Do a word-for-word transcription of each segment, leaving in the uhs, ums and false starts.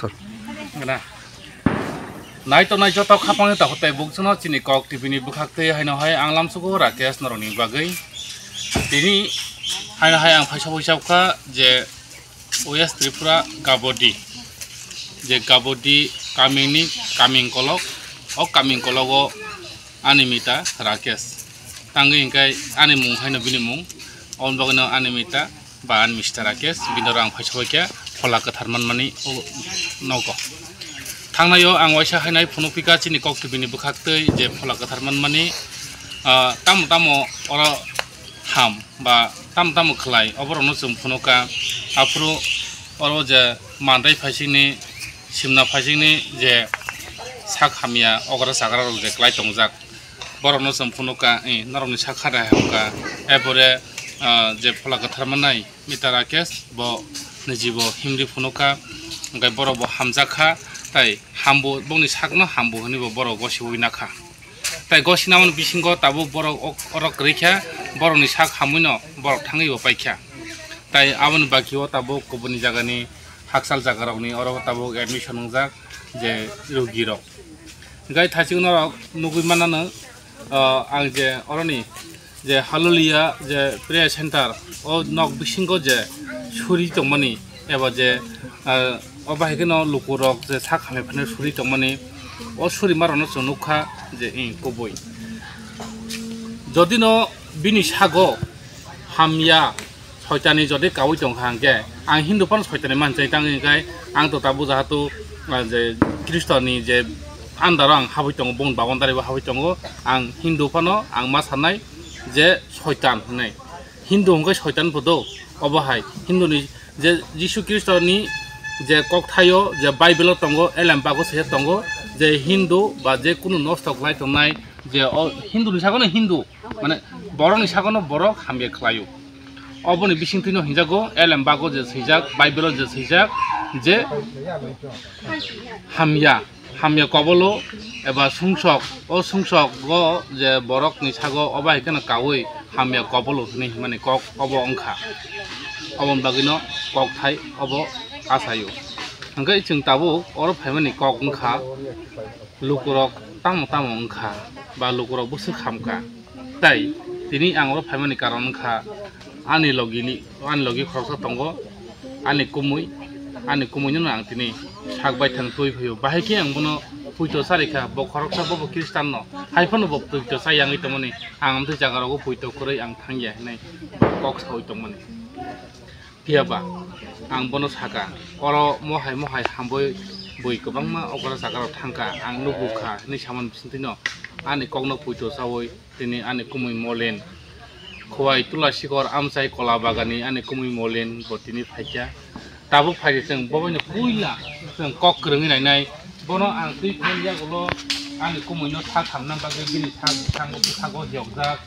Gana. Nai to nai joto khapang ta hotai bukchano chini kok T V ni bwkhak tei haino hai ang lamsugo Rakesh norokni bagwi. Tini haino hai ang phaisa phaisa kha je West Tripura Gabodi. Je Gabodi kamingni kaming kolok, o kaming kologo ani mita Rakesh. Tangwi hingkai ani mung haino bini mung, oboni bagwino ani mita ba ani Mister Rakesh, bini oro ang phaisa phaikha phola kwthar manmani o nogo. Thangnaio ang waisa hainai phunukphika chini kok T V ni bwkhak tei je phola kwthar manmani, ah, tamo tamo oro ham ba tamo tamo khlai oborokno chwng phunukha. Aphuru oro je mandai phaisikni, simna phaisikni je sak hamya okra chakrarok je klai tongjak, borokno chwng phunukha, eh, norokni sak khada hai hokha. Erpore, ah, je phola kwthar manai Mita Rakesh, bo nijibo himri phunukha, hwnkhe borok bo hamjakha, tai hambo, bongni sakno hambo hwnwi bo borok gosiwi nakha. Tai gosinamani bisingo tabuk borok ok-, orok kwrwi kha, borokni sak hamwino borok thangwi bo paikha. Tai aboni bagwi o tabuk kubuni jagani hakchal jagarokni oro tabuk admission wngjak je rugirok. Hwnkhe thaichik norok nugwi manano, ah, ang je oroni je Hallelujah je prayer center o nok bisingo je suri tongmani eba je, ah, o bahai kheno lukurok je sak hamya phano suri tongmani, o surimarokno chwng nukha je, ih, kubui. Jodi no bini sago hamya soitani jodi kaui tongkha hwnkhe, ang Hindu phano soitani manchai tangwi hwnkhe, ang to tabuk jahatu, ah, je Khristoni je andaro ang habwi tongo, bongni babandaribo habwi tongo, ang Hindu phano ang ma sanai je soitan hwnwi. Hindu hwnkhe soitan phodo, obo hai Hinduni je Jisu Khristoni je kokthaio je Bible-o tongo, elem bago se tongo je Hindu ba je kunu nosto khlai tongnai je o Hinduni sagono Hindu, mane borokni sagono borok hamya khlaio. Oboni bisingtwino hinjago elem bago je swijak, Bible-o je swijak je hamya, hamya kobolo eba sungsok, o sungsogo je borokni sago obo hai kheno kaui hamya kobolo hwnwi himani kok obo wngkha. Oboni bagwino kokthai obo achaio. Hwnkhe chwng tabuk oro phaimani kok wngkha. Lukurok tamo tamo wngkha ba lukurok bwswk hamkha, tai tini ang oro phaimani karon wngkha ani logini, ani logi khoroksa tongo, ani kumui, ani kumuino ang tini sak baithang twi phaio, bahai khe ang bono puito charikha, bo khoroksa bobo Khristanno, hai phano bo puito cha yangwi tongmani, ang amtwi jagarogo puito kwrwi ang thangya hinwi kok saui tongmani. Phiya ba ang bono saka, oro mohai mohai hambai bui kwbangma okra jagarok thangkha, ang nukgukha hinwi samani bisingtwino ani kokno puito chaui tini ani kumui Molin, Khowai, Tulasikor, Amchai, Kolabagani ani kumui Molin bo tini phaikha. Tabuk phaikhe chwng boboino puila chwng kok kwrwngwi nainai. Bono ang twi phai yagulo ani kumuino sak hamna bagwi bini sak bwskango bwskango hiyokjak,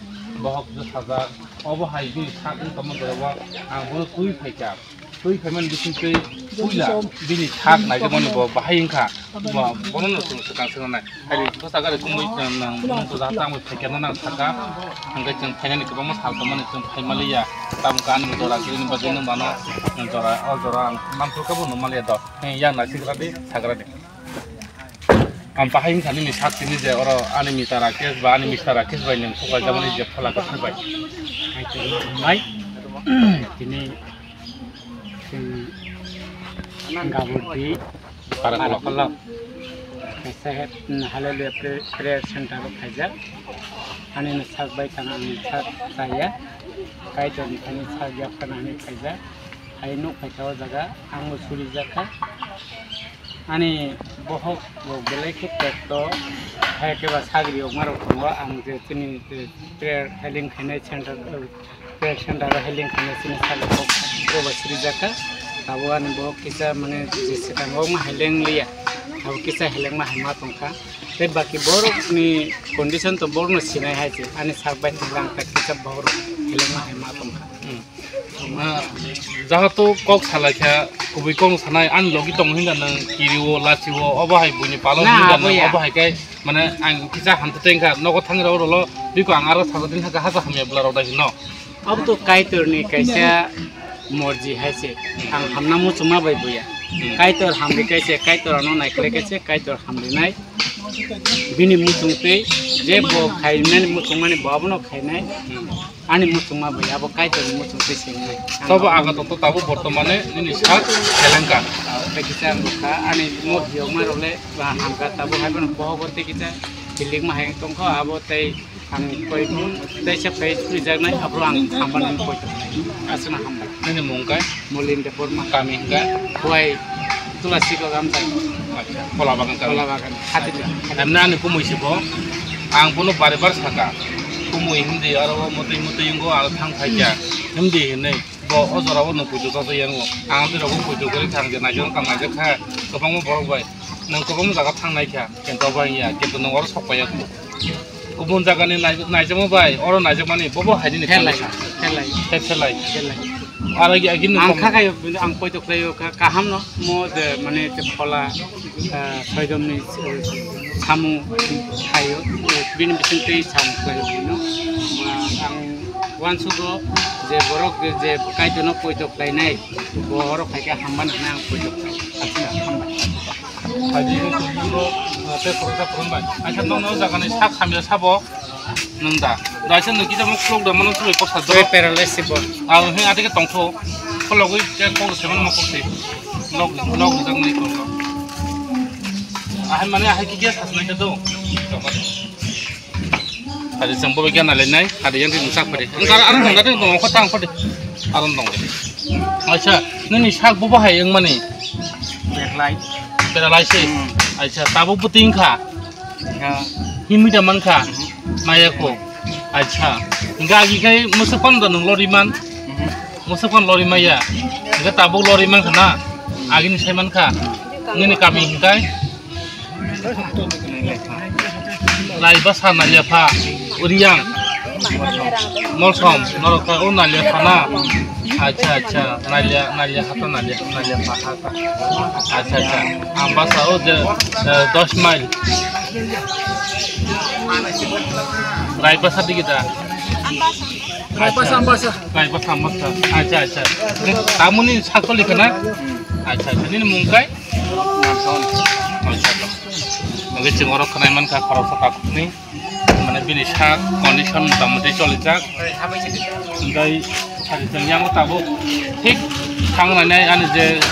bohok bwsajak. Obo hai bini sak wng tongma borok ang bono twi phaikha. Twi phaimani bisingtwi puila bini sak naijakmani bo bahai wngkha. Bo, bono no chwng swkang swkang nai. Hai bwsa gari kumui nang nang to jahata ang phaikha no nang saka. Hwnkhe chwng phainani kwbangma sal tongmani chwng phaimaliya. Tamo khe ani jora grini bagwi nung mano jora o jora ang manthokhe bo nung maliya do. Yang naisik radi sagra di. Ang bahai wngkha nini sak tini je oro ani Mita Rakesh ba ani Mister Rakesh bai nwng sok laijak mani je phola kwthar bai. Hai tini hambai. Tini chwng Gabodi para kolok. Kaisa het, mm, Hallelujah Prayer, Prayer Center o phaijak. Ani no sak bai tang ani sak chaya. Kaitor ni thani sak yak phano ani phaijak. Hai nuk phaikha o jaga ang bo suri jakha. Ani bohok rok belai khe tekto, hai khe ba sagri yokma rok tongo. Ang je chini, eh, prayer healing khainai center, eh, prayer center o healing khainai chini saka kok bo ba siri jakha. Abo ani bohok kisa mane je swkang o ma heleng liya, abo kisa heleng ma hai ma tongkha. Tei baki borok ni condition to borok no sinai hai se, ani sak bai tongkha ang ta kisa borok heleng ma hai ma tongkha. Hmm. Ah, jahato kok salaikha, kubui kok sanai, ani logi tongo hinga nang kiriwo, lachiwo, obo hai buini palo Na, hinga abo nang, ya. Obo hai kai, mane ang kisa hamtwtwi wngkha, nogo thangwi rok rolo, biko ang aro sajagwi thangkha, hasa hamya bwla rok dai hino. Abo to Kaitor ni kaisa morji hai se, ang hamna muchungma bai buya. Kaitor hamri kaise, Kaitor ano naikhlai kaise, Kaitor hamrinai. Bini muchungtwi je bo khaimani muchungmani bo abono khainai. Ani muchungma bai abo Kaitorni muchungtwi se wngnai. Tobo aga toto tabuk bortomane nini sak selengka. Tei kisa ang bwkha ani mo hiyokma rok le ba hamkha tabuk hai bono bohogo tei kisa building ma hai tongkho abo tei ang koi teisa phai twijaknai aphuru ang hamban ang koi tongnai. Aswkno hambai. Nini mung khe? Molin Debbarma. Kami hwnkhe? Khowai Tulasi Bagan tai. Acha, Khola Bagan kami. Khola Bagan. Hati. Acha. Emna ani kumui sibo. Ang bono bari bar saka. Kumui hindi aro mutui mutui wngkho aro thang phaikha. Hindi hinwi. Bo o jora o nwng puitu totwi yango. Ang twi rogo puitu kwrwi thang je naijak tang naijak kha. Kwbangma borok bai. Nwng kwbangma jaga thang nai kha. Kintu abo wngya. Kintu nwng oro sok paiya. Kubun jagani nai-, naijakma bai, oro naijakmani bobo hai nini Helai, kami sa. Helai. He helai. Helai. Aro agi agi nung Ang kok kha kayo, ang poito khlaio, ka-, kaham no, mo de, mane, te phola, ah, soidom ni, eh, samu khayo, eh, bini bising tei samu khlaio bini no. Ma, ang wansugo je borok je Kaitor no poito khlainai, bo oro khai khe hamban hwnwi ang poito khlai. Aswk hambai. Phaidi no tongmung no, ah, tei khoroksa khorokbai. Aisa nokno o jaga ni sak hamya sabo nwng da. Daisa nwng kisa mo khulok da mano twi kosa do. Twi paralysis bo. Ah, he ati ke tongtho. Khulogwi ke kok se mano kok se. Log log jang ni kok. Ah, mane ah, ke ke sas nai do. Hari chwng bo gyan nai nai, hari yang ri sak pare. Ang kar arong dong, dong ko tang pare. Arong dong. Acha, nini sak bo bahai yang mani. Paralyze. Paralyze. Hmm. Acha, tabo puting kha. Ya. Himi da man kha. Hmm. Maya ko. Acha. Ga gi kai musa pan da nung lori man. Hmm. Musa pan lori maya. Ga tabo lori man kha na. Agini sai man kha. Nini kami hingkai. Lai bwsa naliya pha, Riyang, Molsom, norok kha o naliya pha na? Acha, acha, naliya, naliya hata naliya, naliya pha hata. Acha, acha, ang bwsa o je, eh, dos mile. Lai bwsa digi da? Lai bwsa, bwsa. Lai bwsa, bwsa. Acha, acha. Tamoni sakoli khana? Acha, acha, nini mung kai? Oke, chwng oro khwnai mankha khoroksa takhukni, mane bini sak condition motamoti cholijak. Hingkai sari chwng yango tabuk thik thangnainai ani je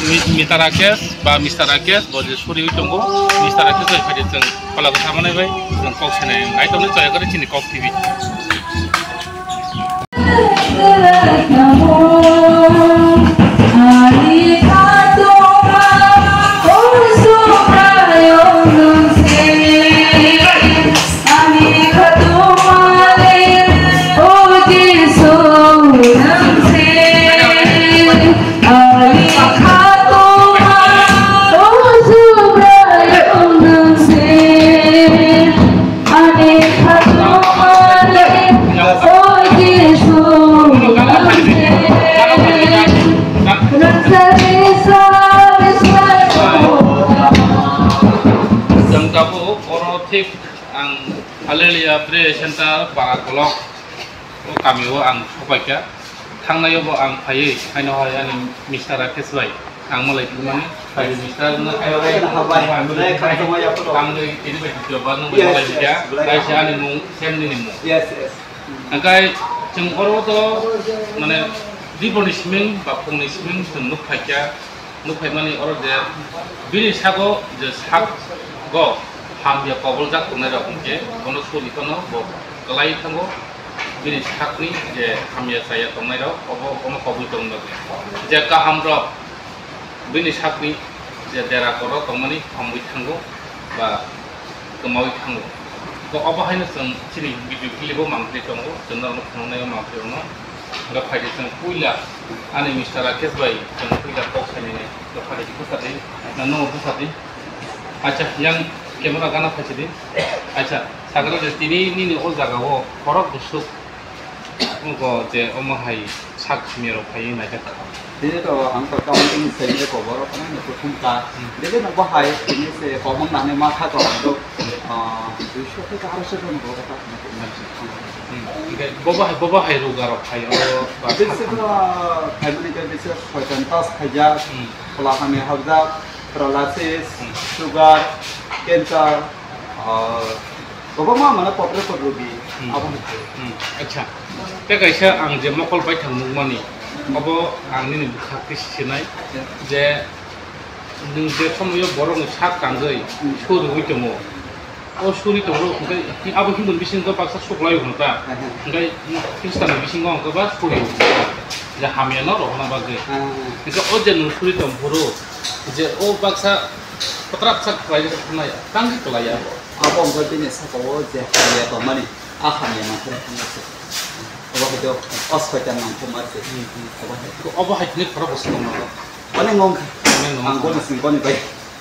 mi-, Mita Rakesh ba Mister Rakesh bo je suriwi tongo, Mister Rakesh bai phaidi chwng phola bwsa manai bai chwng kok sanai nai tongni choya khe chini kok T V. Jang tabuk oro thik ang Hallelujah Prayer Center para kolok o kami o ang sopaikha. Thangnai o bo ang phaiwi haino hai ani Mister Rakesh bai ang malai philmani. Hai Mister no hai hai ang tini bai tito ba nung bai malai phikha. Kaisa ani mung, Sam nini mung. Yes, yes. Hingkai chwng oro to mane diboni siming ba phungni siming chwng nuk phaikha, nuk phaimani oro je bini sago je sakgo hamya koboljak tongnai rok hwnkhe bono suri phano bo kwlai thango, bini sakni je hamya chaya tongnai rok obo bono kobui tongwi bagwi je kaham rok bini sakni je dera koro tongmani hamwi thango ba kwmawi thango. To obo haino chwng chini video clip o mangpili tongo, chwng norokno phunuknai o mangpili rokno. Hwnkhe phaidi chwng puila ani Mister Rakesh bai chwng puila kok sainai nai. To phaidi bwsadi, na nogo bwsadi. Acha, yang camera gana phaisidi. Acha, sakra je tini nini o jaga o khorok bwswk. Nugo je omo hai sak hamya rok phaiwi naijak kha. Tini to ang to counting se je kobor o khna ni kuthum ka. Hmm. Dede no bahai tini se kobong nani ma kha to ang to, ah, duiso theke aroso jon bo kha. Hmm. Hingke bobo hai, bobo hai roga rok phai o ba Bisi kha- ba phaimani khe bisi soitan tas khaijak, Hmm. phola hamya habjak, paralysis, Hmm. sugar, cancer, ah, kwbangma mane kotor kotor rogi Hmm. abo hai phai. Hmm. Acha. Tei kaisa ang je mokol baithang nukmani, Hmm. obo ang nini bwkha khe sinai Acha. je nwng je somoyo borokni sak tangwi Hmm. suriwi tongo. O suri tongo, hwnkhe abo himoni bisingo baksa suklai hwnka. Aha. Hwnkhe Khristanni bisingo hwnkhe ba suri hwnka. Je hamyano rohorna bagwi. Aha. Hwnkhe o je nwng suri tong phuru, je o baksa kwtrak sak khlai khlai, tangwi kwlai abo. Abo hwnkhe bini saka o je hamya tongmani, a hamya nangkhorwi thangma se. Obo hai do, o soitan nangkhorma se. Hmm, hmm. Obo hai. Obo hai khwlai khorok bo se tongma. Boni ngong kha. Boni ngong Ang kha. Boni sing boni bai.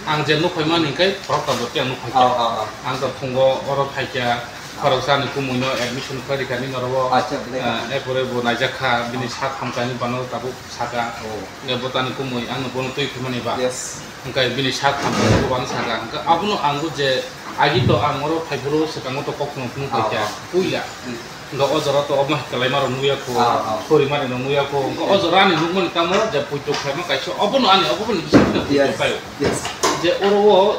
Ang je nuk phaimani hingke khorok tabuk tei ang nuk phaikha. Oh, oh, oh. Ang to phungo oro phaikha, khoroksa ni kumui no admission khlai rikha nini oro o. Acha, belai Ah, kaham. Epore bo naijak kha, bini sak hamkha ni bano tabuk saka. Oh. Hingke bo tani kumui ang no bono twi phaimani ba. Yes. Hingke bini sak hamkha ni bo bano saka. Hingke abono ang bo je agi to ang oro phaiphuru swkango to kok phunuk phunuk Oh, phaikha. Oh. Puila. Hmm. Hingke o jora to omo hai kalaima rok nukya kho, Ah, ah. Sori mani rok nukya kho. Hingke o jora ani nukmani tamo je puitu khlaima kaisa obono ani obono bisingo puitu Yes, khlaio. Yes. Je oro o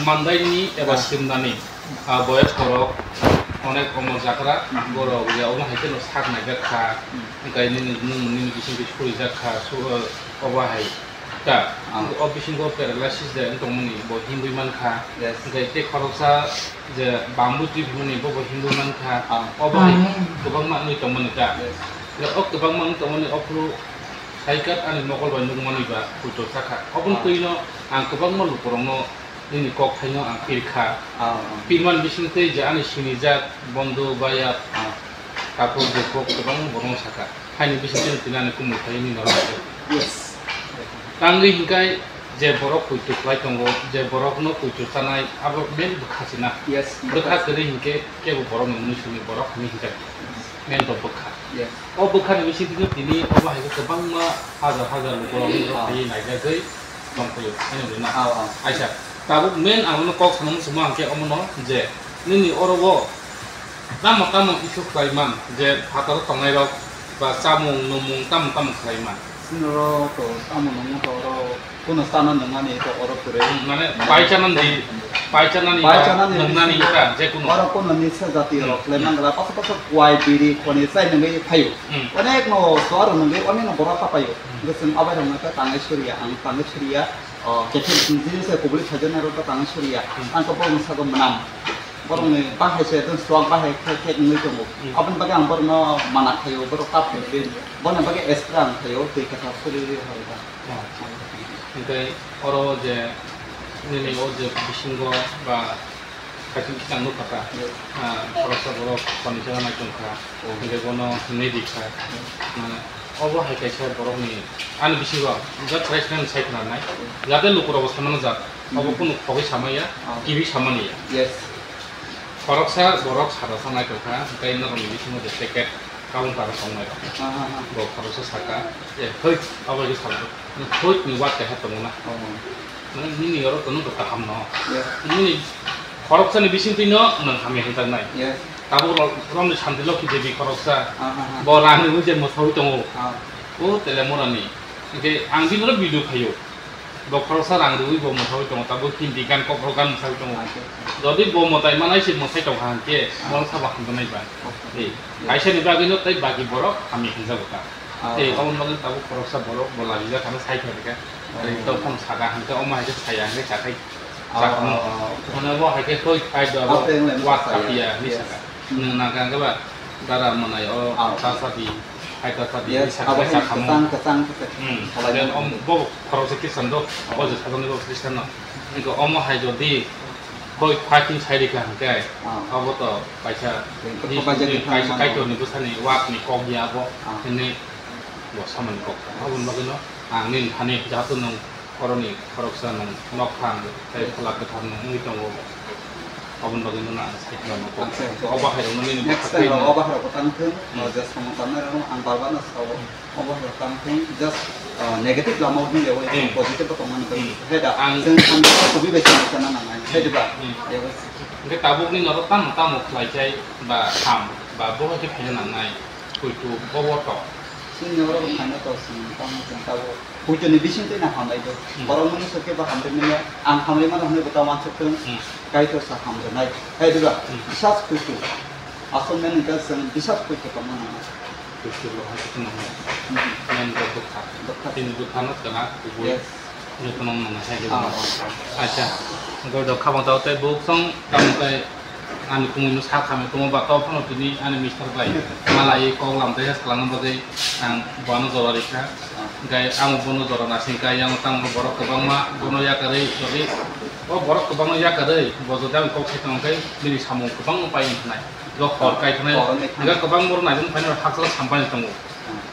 mandaini eba Ah. simnani, ah, boyos borok onek omo jakra Mhm. borok je omo hai kheno sak naijak kha. Mhm. Hingke nini, nini, nini bisingtwi surijak kha, su-, obo hai. Ta, Ah. O bisingo paralysis de wng tongmani bo himwi mankha. Yes. Hingke tei khoroksa je bamboo tree hwnmani bo bo himwi mankha. Ah. Obo hai Ah. kwbangma wngwi tongmani ta. Yes. Hingke o kwbangma wngwi tongmani ophuru saikat ani mokol bai nukmani ba kuchuk sakha. Oboni Ah. Twino ang kwbangma lukurokno nini kok thaino ang pirkha. Ah, ah. Pirmani bisingtwi je ani sinijak, bondhu, baya, Ah. Takhuk bukhuk kwbangma borokno sakha. Haini bisingtwi tini ani kumui phai nini norok. Yes. Tangwi hingkai je borok kuitu khlai tongo, je borokno kuitu chanai, abo main bwkha se na. Yes, bwkha bwkha. Kwrwi hinkhe kebo borokni mwnwi simi borok hinwi hinkha. Main to bwkha. Yes. O bwkhani bisingtwi tini obo hai khe kwbangma hajar hajar lukurokni borok Ah. phaiwi naijagwi tongphio, haino rwna. Ah, ah. Aisa, tabuk main ang nono kok sana muchungma hwnkhe omono je nini oro o tamo tamo issue khlai man je phataro tongnai rok ba chamung nwngmung tamo tamo khlai man. Chini oro to tamo nwngmung to oro kuno chana nwngnani to oro kwrwi. Hmm, mane pai chana di, pai chana ni Pai ba chana ni nwngnani bisingo ka je kuno. Oro kuno nisa jati rok Hmm. Khlai man gala paso paso kwai biri khoni chai nungwi phaio. Hmm. Onek no suar nungwi onek no borok hapaio. Hmm. Hwnkhe chwng abai rok no khe tangwi suriya, ang tangwi suriya. O, kethek jini se kubuli khaijana rok ta tangwi suriya. Hmm. Ang khe borokni sago mwnam. Borokni bahai se, ekdom swak bahai khe, khe wngwi tongo. Hmm. Aboni bagwi ang borokno mana khaio, borok kap khaio, tei bono bagwi spray ang khaio, twi kwthar suri rwi horo ta. Hmm. Hingke oro je nini o je bisingo ba kaisa bwskango nukha ta. Yes. Ah, khoroksa borok khoroksa nai tongkha. Oh. Hingke bono hinwi rikha. Yes. Mane, obo hai kaisa borokni, ani bisingo jat chwrai chwrai sai khna nai. Jate lukurokbo sanmano jat. Obo Mhm. Kunu khogwi samaya, Ah. Kibi samani ya. Yes. Khoroksa borok sadasa nai tongkha, tei norokni bisingo je packet. Kaung tara tongnai rok. Ha, ha, ha. Bo khoroksa saka, "Eh, hoit, abo khe sal, hoit ni wak keha tongo na." Oh. Mane nini oro tono to kaham no. Yeah. Nini khoroksani bisingtwi no nwng hamya hinjaknai. Yeah. Tabuk rok, romni Santi Lokhi Devi khoroksa. Ha, ha, ha. Bo rang rwi je mwsawi tongo. Ha. O Telemurani. Hingke ang bini oro video khaio. Bo khoroksa rang rwi bo mwsawi tongo, tabuk Hindi gan, kokborok gan mwsawi tongo. Acha. Jodi bo mwtai manai se mwsai tongkha hwnkhe, Ah. Bono sabo hamjaknai ba. Okay. Ei, kaisa ni bagwi no tei baki borok hamya hinjago ta. Ah. Ei, omo bagwi tabuk khoroksa borok bo lajijak hwnwi sai thangkha. Ah. Ei, tongphang saka hwnkhe omo hai khe saya hwnkhe sathai. Ah, sakno. Ah, ah, okay. Mane bo hai khe koi phai do abo. Ah, tei wnglaimani wak sakya. Kapya hinwi Yes. Saka. Hmm. Nwng nang kang khe ba dara mwnai o Ah. Tasadi, hai Tasadi Yes, hinwi saka abo hai sakha mo. Kwchang, kwchang, kwchang. Hmm. Salai Then mwnai. Om bo khoroksa Khristan do, Ah. O je sajani bo Khristan no. Hingke omo hai jodi koi fighting sai rikha hingke, Ah. Abo to kaisa Hingke his-, kaisa kaisa thangma kaitor ni bwsani wak ni kok ya abo Ah. Hini bo samani kok. Aboni bagwi no ang nini thani jahatu nwng oroni khoroksa nwng nok thang tei Yes. Phola kwthar nwng wngwi tongo. Aboni bagwi no ang sai khwlano kok. Ang sai khwlano. Obo hai rok no nini Next bwkha time twi rok no. Obo hai rok bo tang thung, Hmm. O je samung tangnai rok no ang bar bar no sao. Hmm. Obo hai tang thung, just, uh, negative lama o hwnwi yawi Hmm. Positive o tongmani bagwi. Hmm. Hai da, Ang chwng samung kubi bai samung sana nangnai, hai da ba? Hmm. Yawi. Hingke tabukni norok tamo tamo khlai chai ba ham? Ba bo hai khe phaina nangnai, poito bo o tok. Chini oro bo phaina tok, chini tamo chwng tabuk poito ni bising twi na hambai do. Hmm. Borok mani sokhe bo hambai manya, ang hambai mano hwnwi bo ta wansuk thung, Hmm. Kaitor sa hamjaknai. Hai diba, Hmm. Bisas poito. Asol men hwnkhe chwng bisas poito tongma nangnai. Poito bo hai khe tongma nangnai. Hmm. Men bo bwkha. Bwkha. Chini bwkhano kana kubui. Yes. Jotono mwnwi hai khe Ah, mano. Oh, oh. Acha, goi do khabang tao tei buk song tamo tei ani kumui no sa khamya tongma ba tao phano tini ani mister bai malai kok lam tei has kwlangna bagwi ang bono jora rikha. Ah. Gai ang bono jora nasing kai yang tang borok kwbangma bono yakarwi jodi o borok kwbangma yakarwi bo jodi ang kok sai tong khe bini samung kwbangma pai wng khnai. Bo hor kai thanai. Hor wng khnai. Hingkhe kwbang borok naijak phai no hakchal sampani tongo.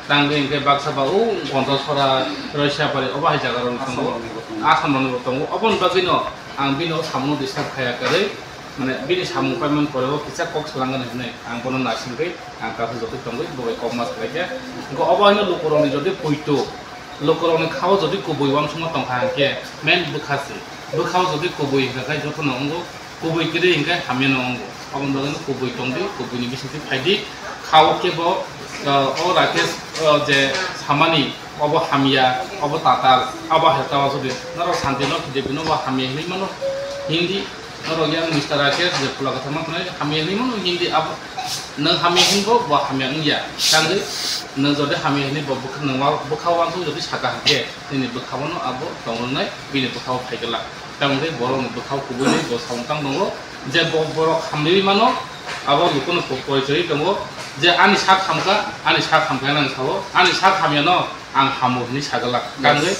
Tangwi hingkhe baksa ba o Gondasora, Roisabari obo hai jaga rok tongo. Assam rokni bo tongo. Assam rokni bo tongo. Oboni bagwi no ang bini o samung no disturb khaya kwrwi, mane bini samung paimani pore o kisa kok swlangani hinwi ang bono naisingwi ang kaisa jotoi tongwi bo bai kok ma swlai khe. Hingkhe obo haino lukurokni jodi poito, lukurokni khao jodi kubui uansukma tongkha hingkhe main bwkha se. Bwkhao jodi kubui hingkha khe jotono wngo. Kubui kwrwi hingkhe hamya no wngo. Aboni bagwi no kubui tongdi, kubui ni bisingtwi phaidi. Kha o khe bo, uh, o Rakesh, uh, je samani obo hamya, obo tatal, abo hai tawa sudi. Norok santi no khide bino bo hamya hinwi mano. Hindi norok yang Mister Rakesh je phola kwthar ma tongnai hamya hinwi mano hindi abo nwng hamya hinbo bo hamya wngya. Tangwi nwng jodi hamya hinwi bo bwkha nwng wa-, bwkha o wansuk jodi saka hwnkhe nini bwkha bono abo tong rwnai bini bwkha o phai glak. Tamoni borokni bwkhao kubui bo samung tang tongo, je bo-, borok hamriwi mano, abo lukuno po-, porichoi tongo, je ani sak hamkha, ani sak hamkha nang sao, ani sak hamyano ang hamo hinwi saglak. Yes. Tangwi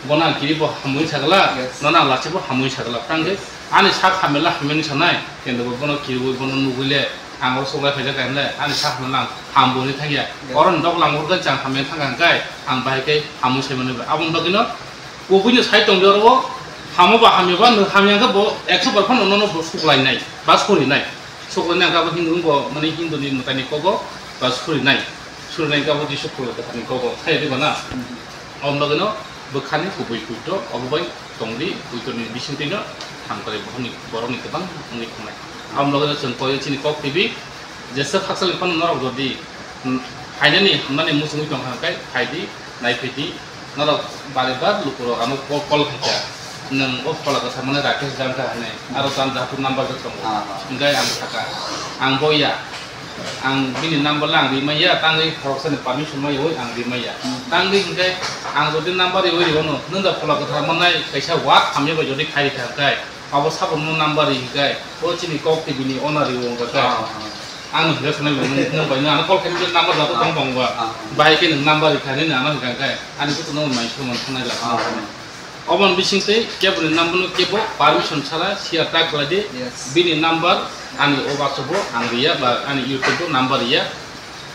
bono ang kiri bo hamwi saglak, Yes. nono ang lachi bo hamwi saglak. Tangwi ani sak hamyala hamyani sanai, kendo bo bono kiriwi bono nugwile, ang oro suklai phaijak kha hinle, ani sak hamyala ang hambo hinwi thangya. Yes. Oro nok langmurkha chang hamya thangkha hingkai, ang bahai khe hamwi saimani ba. Aboni bagwino Kubui no sai tongdi oro o, hamo ba hamya ba, nwng hamya hwnkhe bo ekso bar phano nono bo suklainai, ba surinai. Suklainai hwnkhe abo Hindu wngbo, mani Hindu ni mwtai ni kogo, ba surinai. Surinai hwnkhe abo Jisu Khristo ni kogo, sai di ba na? Aboni bagwi no bwkha ni kubui poito, obo bai tongdi, poito ni bisingtwi no hamkrai borok ni, borok ni kwbang wngwi thangnai. Aboni bagwi no chwng koi chini kok twibi, Jesa khakchangni phano norok jodi, hmm, phainani hamnani muchungwi tongkha hwnkhe phaidi, naiphaidi, norok bari bar lukurok ano ko-, call khaikha. Nwng o phola kwthar mani Rakesh Jangkha hinwi, aro Tanjapur number khe tongo. Ah, ah. Hwnkhe ang sakha, ang bo ya, ang bini number le ang rimanya, tangwi khoroksani permission maiyawi ang rimanya. Hmm. Tangwi hwnkhe ang jodi number riwi riono, nwng da phola kwthar manai kaisa wak hamya bai jodi khairikha hwnkhe, Abo sabono number ri hwnkhe, o chini kok twi bini owner ri wngkha khe. Ah, ah. Ang hwnkhe sanai bo, nwng, nwng bai nwng ano call khaimani number jato tong bangba. Ah, ah. Bahai khe nwng number ri kha nini ano hwnkha khe, ani kutung no mai sumon sanai la. Ah, ah. Oboni bising twi keboni number no kebo permission sala share ta khlai di. Yes. Bini number ani o WhatsApp o ang riya ba ani YouTube o number riya.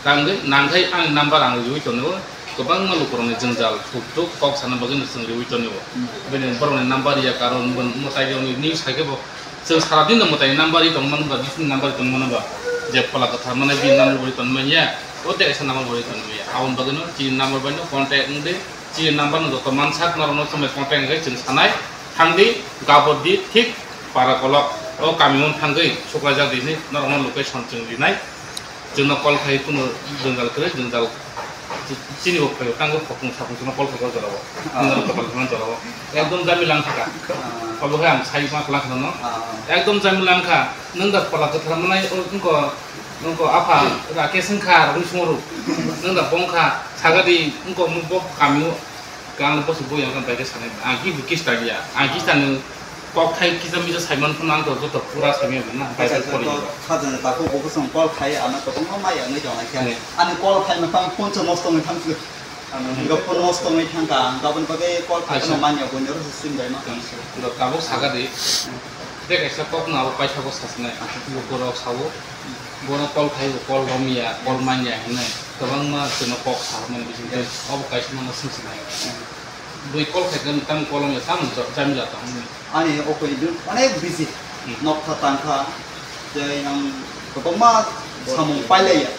Tangwi nangkhai ani number ang riwi tongo, kwbangma lukurokni jwngjal, thuk thuk kok sana bagwino chwng riwi tongo. Hmm. Bini borokni number ya karon bo mwtai rokni news hai khe bo chwng sara din no mwtai number ri tongmani ba, bising number ri tongmani ba, je phola kwthar manai bini number bo ri tongmani ya, o tei kaisa number bo ri tongmani ya. Aboni bagwino chini number bai no contact wng di, chini number no joto mansak norok no chwng bai contact wng khe chwng sanai thang di, gabor di, thik para kolok o kami o thangwi suklai jak di hinwi norok no location chwng rinai. Chwngno call khai kuno jwngjal kwrwi, jwngjal chini bo phaio, tangwi khopung sapung chwngno call khai o jorao. Ah. Nwng kotor khlai jorao. Ekdom jamila wngkha ka. Ah. Obo khe ang sai ma kwlak kheno. Ah. Ekdom jamila wngkha. Nwng da phola kwthar manai, o, wngko, wngko apha Rakesh wngkha, rokni songro. Nwng da bongkha, sagadi, wngko bo kamio. Khe ang bosi boi ang bai khe sanai, ang kibu kista ya, ang kista ni kok thai kisa misa saiman phano ang to joto pura saimya na, bai Acha, khe acha, pori to ba. Khajana tako bo bosong call khai, ano to bangma maya wngwi tong khe. Hmm. Ani call khai ma phang phone se nosto wngwi thang. Ano Hmm. hingga phone nosto wngwi thang ka, ang gabon bagwi call khai Acha. Khano manya bo nero sim bai ma. Hmm. Lo tabuk saga di. Hmm. De kaisa kok na abo paisa bo sasnai. Acha. Lukurok sawo. Bono call khai bo call romya, call manya hinwi kwbangma chwngno kok saharmani bisingtwi Yes. obo kaisa mano swngchinai. Bui call khai khe tamo call romya tamo ja-, jamila tong hinwi. Ani okoi dun onek busy. Hmm. Nokha tangkha, tei ang kwbangma Bo- samung pailaiya.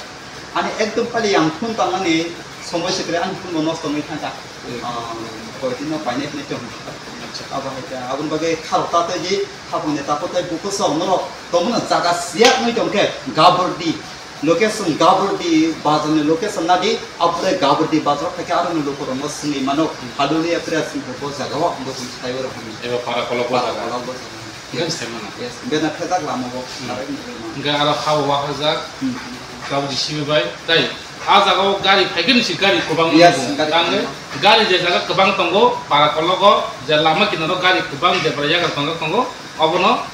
Ani ekdom pailaiya ang phone tangmani somoi se kwrwi ani phone bo nosto wngwi thangkha. Hmm. Ah, koi dino painai hinwi tong. Acha. Abo hai khe aboni bagwi kharok ta tei di, khapang de ta ko tei buku song norok tongmano jaga siyak wngwi tong khe gabor di. Location Gabordi bazar ni location nadi, apore Gabordi bazar theke aro no lukurok no swngwi mano. Hallelujah prayer center bo jaga o ang bo tong sai oro hwnwi. Eba para kolok bo jaga. Para kolok bo jaga. Yes. Yes. Bena thajak lama bo. Hmm. Narai nugwi mano. Hingke aro ha bo wahajak. Hmm. Gabordi sibi bai. Tai, ah jaga o gari phaikhe ni si gari kwbang. Yes, mano. Gari kwbang. Gari je jaga kwbang tongo, para kolok o, je lama kinaro gari kwbang je bwrwi yagra tongo, tongo. Obono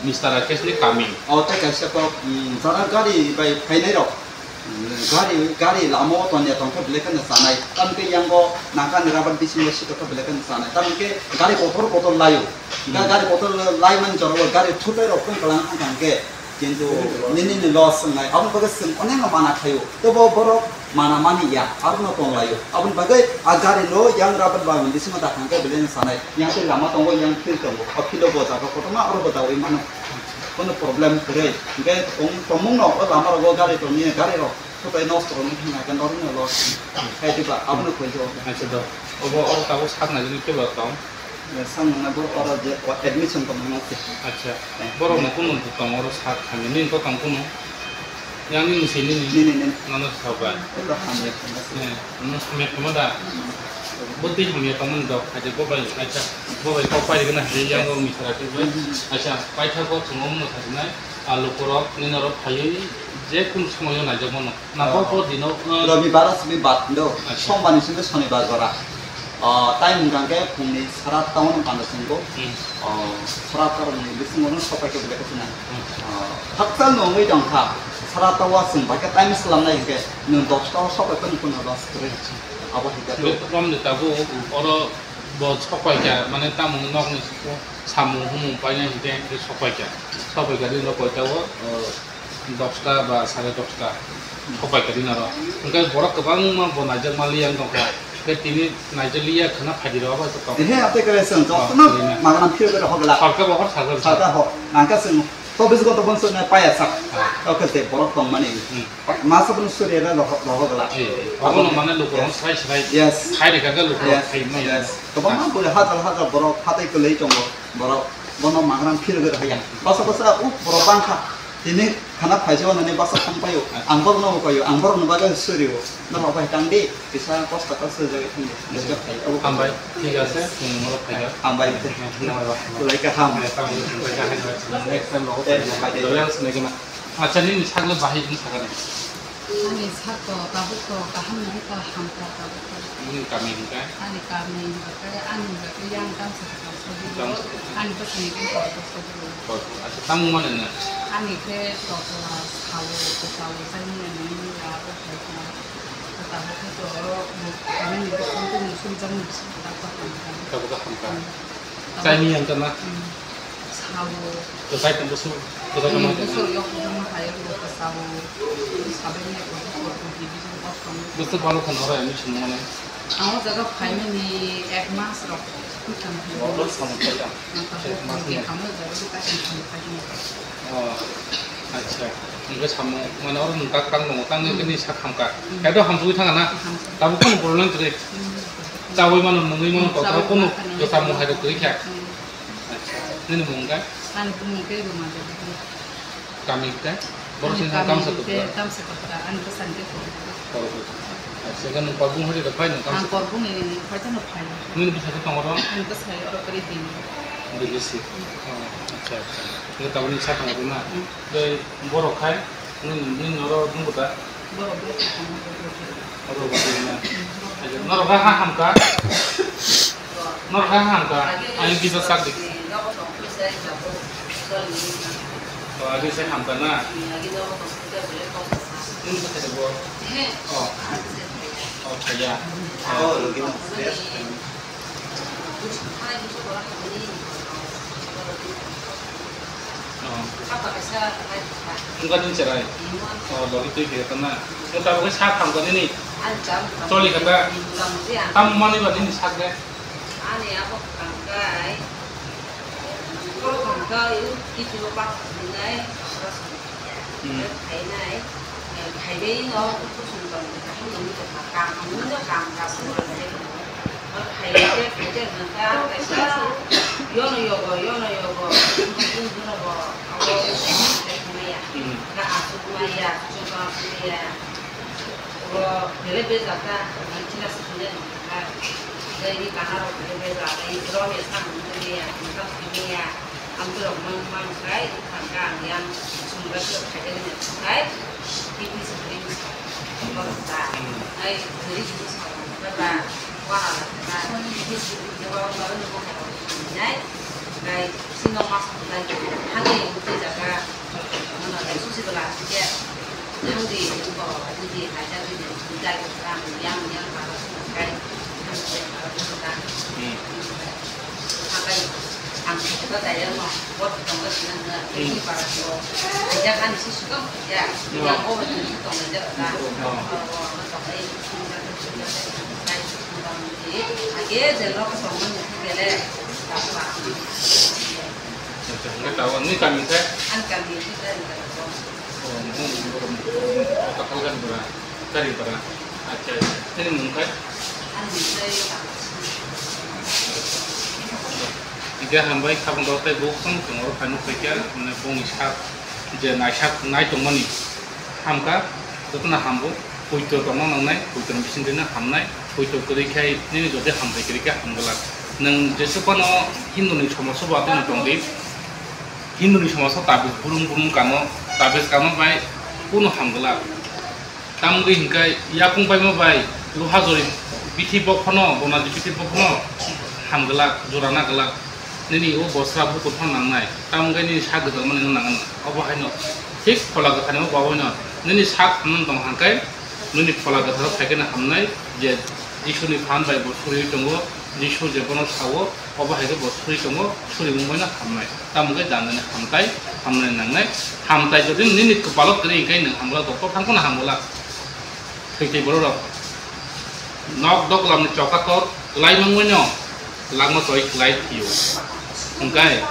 Mister Rakesh ni kami. O tei kaisa kok, mm, jara gari bai phainai rok, mm, gari, gari lama o tongya tongkhe belai kheno chanai. Tamokhe yango nangkani rabar bisingo sitokhe belai kheno chanai. Tamokhe gari kotor kotor laio. Ga-, hmm, gari kotor laimani jorao gari thutai rok tong kalang thang thang khe. Kintu nini ni loss wngnai. Aboni bagwi chwng onekno mana khaio. Tebo borok mana mani ya, abono tonglaio. Aboni bagwi a gari no yang rabar bai bisingo da thangkhe belai no sanai. Yang tei lama tongo, yang field tongo. O field o bo jaga kotorma oro bo dawi mano. Kono problem kwrwi. Hingke tong-, tongmung no o lama rogo gari tongni gari rok. Kotai nosto rok wngkha hingke norok no loss. Khai diba, abono koi jo. Acha do. Obo, obo tabuk sak nai jani kebo tong. Samung na borok oro je admission tongmani se. Acha. Eh. Borok no kunu tong oro sak thani. Nini to tong kunu. Yang nini se nini. Nini, nini. Nono sa ba. Ito hamya tongmani se. Eh, nono hamya tongma da. Bo twi hamya tongmani dok. Acha bo bai, acha. Bo bai kok pai gana hai yang bo misra ke bai. Acha, paitha ko chungo mo thani nai. Alu korok nini oro phaiwi je kun somoyo naijak mano. Nangkok po dino, uh, Robibar o simi bad do, acha. Sombar ni simi Sonibar jora. Ah, time hwnkha khe phungni sara town panda chwngbo. Hmm. Ah, sara town ni bisingo no sopai khe belai khe sina. Hmm. Ah, hakchal no wngwi tong kha. Sara town o chwng bai khe time slam nai hwnkhe nwng dosta o sopai phano phano loss kwrwi. Abo hwnkhe to. Rom de tabuk oro bo sopai kha, mane tamo nok ni samung humung painai hwnkhe sopai kha. Sopai kha dino koita o, uh, dosta ba sare dosta sopai kha dinaro. Hwnkhe borok kwbangma bo naijak maliya wng tongkha. Hwnkhe tini naijak liya khwna phaidi rw abo tong. Ehe, ate kare song, oh, jotono tini. Magana phirok rw hogla. Sarka bo hor sarka bo. Sarka ho, nangka song, chobbish gonta bonso na paya sak. Ah. Oke, se borok tong mani. Hmm. Masa pun suri rw hogla. Eh, eh. Abono mane lukurok srai srai. Yes. Khai rwkha khe lukurok yes, khai maya. Yes. Kwbangma bwrwi hajar hajar borok hatai kwlwi tongo. Borok bono magana phirok rw haya. Basa basa, uh, borok bangkha. Tini khana phaijao nani basa thang paio. Ang borok no paio, ang borok no bagwi suri o. No rok bai tang di, kisa kosto kosto jagwi thang di. Hambai, thik ase, chwng norok phaikha. Hambai. Hambai. Tulai ka ham. Next time rogo. Eh, phaikha. Dole ang sinai kena. Acha, nini sakle bahai wng sakani. Ani sakto, tabukto, kaham nangkha, hamkha, tabukto. Nini kami hwnkha? Ani kami hwnkha khe, ani hwnkha khe yang tamsa kwtal sobi o, tamsa kwtal. Ani bwsani khe kotor sobi o. Kotor. Acha, tamo mane na? Ani khe totla, sawi, kwtal, saimanya nangmani ya, o hai khe. Tabuk khe to oro bo, ani bwswk tei ni sumjakmani bwswk kwtal kwtal hamkha. Tabuk khe hamkha. Hmm. Chaimanya wngkha na? Hmm. Sawo. Kwchai tong bwswk, kwchai tong. Hmm, bwswk yok kwchangma hai, yok kwchao. Sabai ni kotor kotor division of tong. Bwswk balo kheno oro admission mane? Ang o jaga phaimani ek mas rok kwthang hai. Oro samung khaida. Ek mas ni. Ang o jaga kwthang hai. Oh, acha. Hingke samung mane oro nwng tak tang tongo, tang nini sak hamkha. Hmm. Kaido hamsugwi thanga na? Hamkha. Tabuk kunu problem kwrwi. Hmm. Chawi mano, nungwi mano, hmm, kok chawi kunu mano. Kwcham mung hai rok kwrwi kha. Hmm. Acha, nini mung khe? Ani bumung khe Ruma Devi. Kami khe? Borok sini kami tamsa khe tukra. Tamsa tukra, ani bwsani khe Korokut. Korokut. Acha, khe nwng Korbung hori rok phai nwng tamsa? Ang Korbung ni phai tano phai. Nini bwsai khe tongo ro? Ani bwsai oro kwrwi Delhi. Delhi si. Hmm. Oh, acha, acha. Khe tabuk nini sakang rw na? Hmm. Tei borok khai nini, nini oro nungkha da? Borok bai kha tongma borok bai kha. Oro bai kha na. Norok ha, ha hamkha. Norok ha, ha hamkha. Ani kisa sak di. O, agi se hamkha na. Nini kisa de bo. O. O, khaya. O, logi. Wngkha nini cherai? O, logi twi khe tongna. Wng tabuk khe sak hamkha nini? Choli kha ta? Tamo manwi ba nini sak de? Hmm. Khainai, eh, khaibai no kusung tong kaham no muchung kha, kaham no kaham kasung rok khai. Oro khai khe, khai khe hwnkha, kaisa yono yogo, yono yogo, yono bo, abo khai khe maya. Hmm. Kha asuk Maya, chuba, maya. Ro, bele bejak ta, nang china sukule nang ta. Dai ni kana ro bele bejak, dai ro ya sang maya, nang ta maya. Ang tu rok mang mang kai, thang ka ang yang sumba tu khai dai ni kai. Kiti sukule ni sa. Ko ta. Ai, dai ni sa. Ba ba. Wa ha ta. Kiti sukule ni wa wa ni ko khai dai. Dai sino mas dai. Hage, bejak ta. Ano, dai susi bela, ya. Ang di, ko, di, di, hai, ja, di, di, di, ja, di, ra, yang, yang, ba, ba, kai, kai, ba, ba, ba, ba. Hmm. Hakai, ang, ko, da, ya, mo, ko, tong, ko, sina, na, hmm, ini, ba, ko, ja, kan, si, su, ko, ya, yo, yang, ko, ni, tong, ja, ba, oh, ko, ko, ko, tong, eh, kai, kai, ko, tong, eh, age, je, lo, ko, tong, ni, ko, gele, ba, ba. Acha, hingke tao, nini kami khe? Ani kami khe, ani kami khe. Oh, nini borok, oh, Kakalgan bura, Karipara. Acha, nini mung khe? Ani mung khe. Hingke hambai, khabang rok tei bo khong tong oro phano khaikha, mane bongni sak je naisak nai tongmani. Hamkha, jotono hambo, poito tongna nangnai, poito ni bisingtwi no hamnai, poito kwrwi khai nini jodi hambai kwrwi khe hamglak. Nwng jesuk phano Hindu ni somoso bo atwino tongdi, Hindu ni somoso tabis burung burung kano, tabis kano bai kunu hamglak. Tamgwi hinkhai yakung baima bai luha jori bithi bok phano, bonaji bithi bok phano hamglak, jora naglak. Nini o bosra bukur phano nangnai, tamgwi nini sak gwdalmani no nangnai. Obo haino thik Phola Kwtharni o baboino nini sak hamnani tong hangkhe, nini Phola Kwtharo phaikhe no hamnai, je Jisuni phan bai bo suriui tongo, Jisu je bono sao, obo hai khe bo suri tongo, surimung bai no hamnai. Tamo khe jandani hamtai, hamnani nangnai. Hamtai jodi nini kwpalo kwrwi hwnkhe nwng hamglak, doctor thang phano hamglak. Thwitwi borok rok nok dok lamni chokator kwlai mangmano langma toi kwlai thio. Hwnkhe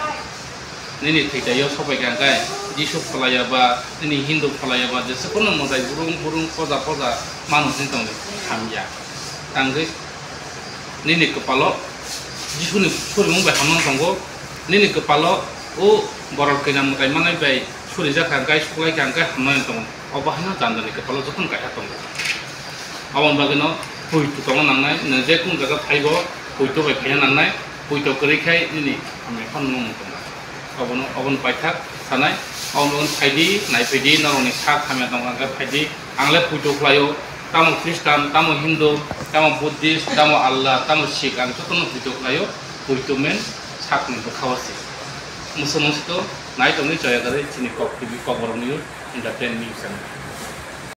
nini thwitwi o sopai kha hwnkhe Jisu pholaiya ba nini Hindu pholaiya ba jesa phano mwtai burung burung poja poja mano hwnwi tongdi hamya. Tangwi nini kwpalo Jisuni surimung bai hamnang tongo, nini kwpalo o borok kina mwtai manai bai surijak kha hwnkhe suklai kha hwnkhe hamnani tongo. Obo haino jandani kwpalo jotono kaisa tongo. Aboni bagwino poito tongna nangnai, nwng je kunu jaga phaibo poito bai phaina nangnai, poito kwrwi khai nini hamya phano nangmung tongo. Obono, obono paithak sanai, obono phaidi, naiphaidi, norokni sak hamya tongkha khe phaidi, ang le poito khlaio, tamo Khristan, tamo Hindu, tamo Buddhist, tamo Allah, tamo Sikh, ang jotono poito khlaio, poito men sakni bwkha o se. Musulman se to nai tongwi choya kwrwi chini kok T V, Kokborok News Entertainment Channel.